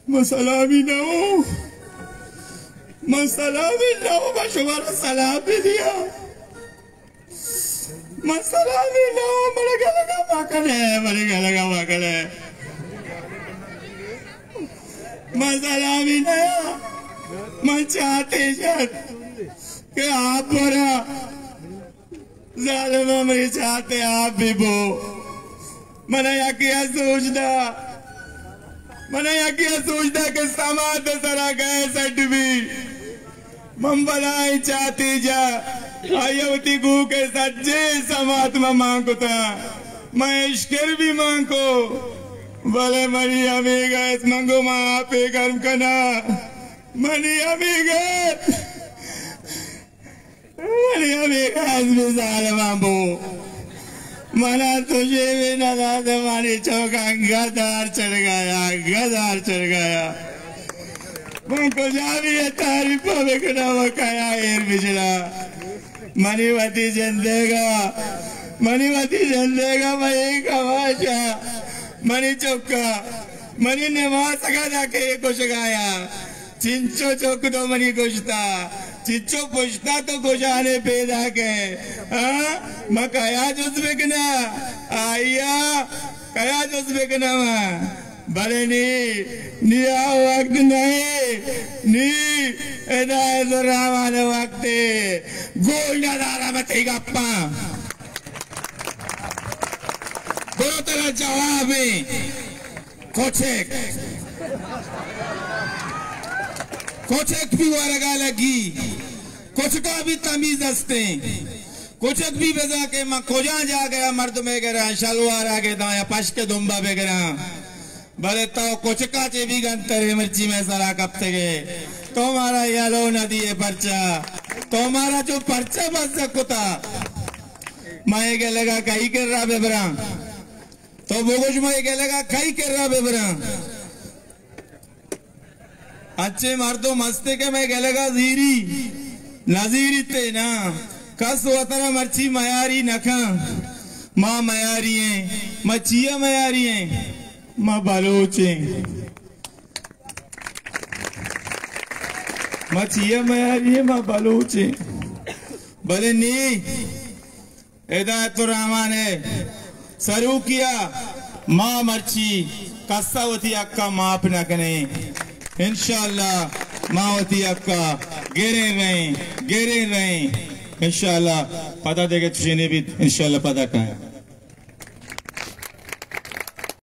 من سلامی نہ ہوں، من سلامی نہ ہوں، من شمارا سلام بھی دیا۔ من سلامی نہ ہوں، من گلگا مکنے، من گلگا مکنے۔ من سلامی نہ ہوں، من چاتے شد کہ آپ برا۔ ظالم، منی چاتے آپ بہ بو۔ من یکی ءَ سوج دا، من یکی ءَ سوج دا کہ سمات سرا گئے سٹ بی۔ من بلائیں چاتے جا، آئی وتی گوک ءِ سجے سمات من مان کتا۔ من اشکر بھی مان کو، بلے منی ہمیگا ات، من گو من آپے گرم کنا۔ منی ہمیگا ات۔ منی ہمے گاز بھی ظالمان بو۔ منا تو جیبی نہ دات، منی چوکاں گدار چڑگایا، گدار چڑگایا۔ من کجا بھی یہ تعریف بکناں، من کیا ایر بجلا۔ منی وتی جندے گا، منی وتی جندے گا، من ایک آوازا، منی چوکا، منی نماز کا دا کہ کشگایا۔ چنچو چک تو منی گوشتا، چنچو پشتا تو گوشانے پیدا کے۔ ہاں؟ ما کیا جز بکنا؟ آیا کیا جز بکنا ما؟ بلے نی، نی آ وقت نہیں، نی ہدایت الرحمان وقت۔ گوش نہ دارا متی گپاں۔ برو ترا جواب ہیں۔ کچک، کچک بھی ورگا لگی، کچکا بھی تمیز ہستیں۔ کچک بھی بزاں کہ من کجا جا گیا مردمے گرا شلوار آگے داں یا پشک دمبا بگراں۔ بلے تو کچکا چے بھی گنترے مرچی میں سرا کپتگے۔ تو مارا یلو نہ دیے پرچا، تو مارا جو پرچا بس کتا۔ میں گلگا کئی کرا ببراں۔ تو بگوش مئے گلگا کئی کرا ببراں؟ انچیں مردم ہستے کہ مئے گلگا زیری، نہ زیریتے نا۔ کس وترا مرچی میاری نہ کن۔ ما میاری ہیں، ما چیا میاری ہیں؟ ما بلوچ ہیں۔ ما چیا میاری ہیں؟ ما بلوچ ہیں۔ بلے نی ہدایت الرحمان ءِ سروکیا ما مرچی کسا وتی حقا ماپ نہ کنیں۔ انشاءاللہ ما وتی حقا گریں رہیں، گریں رہیں۔ انشاءاللہ پدا دگہ چیزے بیت، انشاءاللہ پدا کائیں۔